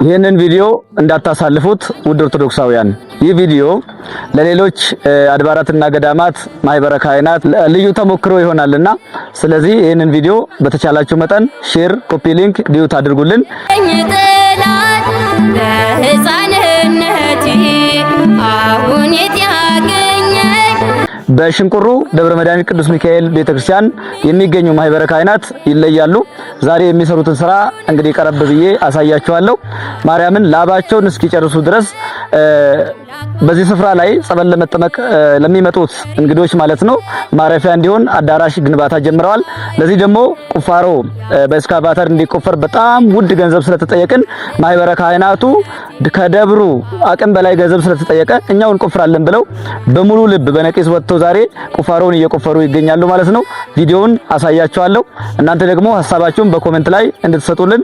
ይህንን ቪዲዮ እንዳታሳልፉት ውድ ኦርቶዶክሳውያን። ይህ ቪዲዮ ለሌሎች አድባራትና ገዳማት ማህበረ ካህናት ልዩ ተሞክሮ ይሆናልና ስለዚህ ይህንን ቪዲዮ በተቻላችሁ መጠን share፣ copy link፣ duet አድርጉልን። ጠላት በሕፃንነቴ አሁን የት ያገኘኝ? በሽንቁሩ ደብረ መድኃኒት ቅዱስ ሚካኤል ቤተክርስቲያን የሚገኙ ማህበረ ካህናት ይለያሉ። ዛሬ የሚሰሩትን ስራ እንግዲህ ቀረብ ብዬ አሳያችኋለሁ። ማርያምን ላባቸውን እስኪጨርሱ ድረስ በዚህ ስፍራ ላይ ጸበል ለመጠመቅ ለሚመጡት እንግዶች ማለት ነው ማረፊያ እንዲሆን አዳራሽ ግንባታ ጀምረዋል። ለዚህ ደግሞ ቁፋሮ በኤስካቫተር እንዲቆፈር በጣም ውድ ገንዘብ ስለተጠየቅን ማህበረ ካህናቱ ከደብሩ አቅም በላይ ገንዘብ ስለተጠየቀ እኛው እንቆፍራለን ብለው በሙሉ ልብ በነቂስ ወጥተው ዛሬ ቁፋሮውን እየቆፈሩ ይገኛሉ ማለት ነው። ቪዲዮውን አሳያችኋለሁ። እናንተ ደግሞ ሀሳባችሁን በ comment ላይ እንድትሰጡልን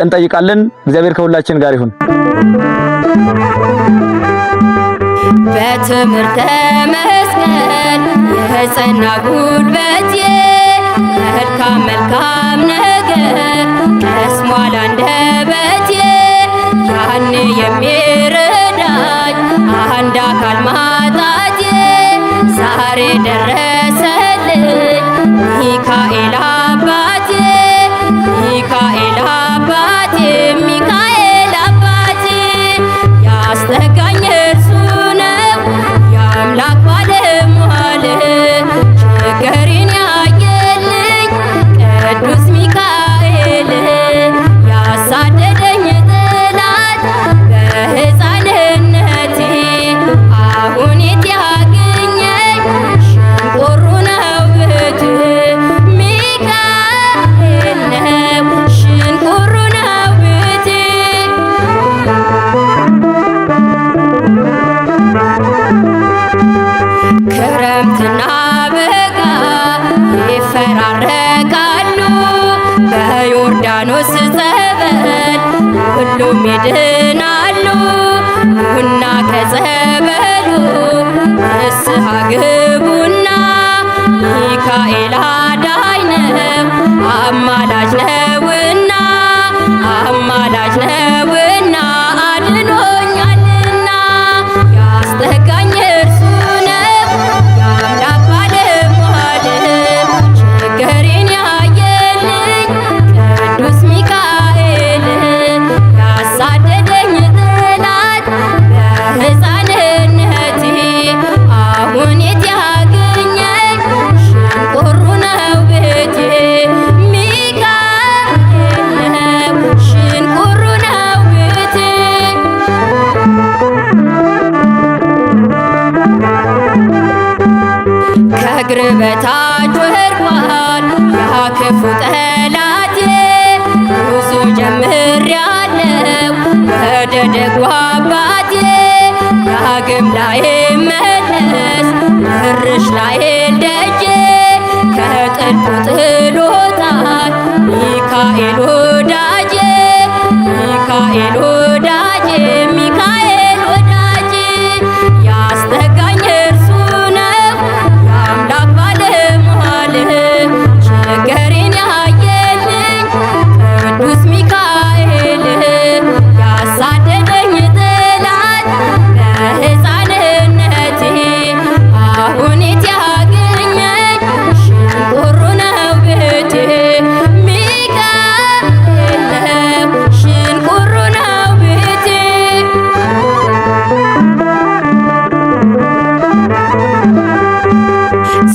እንጠይቃለን። እግዚአብሔር ከሁላችን ጋር ይሁን። በትምህርተ መስቀል የጸና ጉልበቴ፣ መልካም መልካም ነገር ቀስሟል አንደበቴ። ያን የሚረዳኝ አንድ አካል ማጣቴ ዛሬ ደረሰልኝ ሚካኤል አባቴ፣ ሚካኤል አባቴ፣ ሚካኤል አባቴ። ያስጠጋኝ እርሱ ነው የአምላክ ባለሟል፣ ችግሬን ያየልኝ ቅዱስ ሚካኤል። ያሳደደኝ ጠላት በሕፃንነቴ አሁን የት ያገኘኝ? ሽንቁሩ ነው ቤቴ፣ ሚካኤል ነው ሽንቁሩ ነው ቤቴ። ክረምትና በጋ ይፈራረቃሉ፣ በዮርዳኖስ ጸበል ሁሉም ይድናሉ። ኑና ከጸበሉ ንስሐ ግቡና፣ ሚካኤል አዳኝ ነው አማላጅ ነውና፣ አማላጅ ነውና አድኖኛልና። ያስጠጋኝ እርሱ ነው የአምላክ ባለሟል፣ ችግሬን ያየልኝ ቅዱስ ሚካኤል። ያሳደደኝ ጠላት በሕፃንነቴ አሁን የት ያገኘኝ? ሽንቁሩ ነው ቤቴ፣ ሚካኤል ነው ሽንቁሩ ነው ቤቴ። ከእግር በታች ወድቋል ያ ክፉ ጠላቴ፣ ጉዞ ጀምሬአለሁ ወደ ደጉ አባቴ። ዳግም ላይመለስ ድርሽ ላይል ደጄ ከጥልቁ ጥሎታል ሚካኤል ወዳጄ፣ ሚካኤል ወዳጄ፣ ሚካኤል ወዳጄ። ያስጠጋኝ እርሱ ነው የአምላክ ባለሟል፣ ችግሬን ያየልኝ ቅዱስ ሚካኤል። ያሳደደኝ ጠላት በሕፃንነቴ አሁን የት ያገኘኝ? ሽንቁሩ ነው ቤቴ፣ ሚካኤል ነው ሽንቁሩ ነው ቤቴ።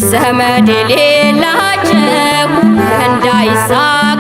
ዘመድ የሌላቸው እንዳይሳለቁ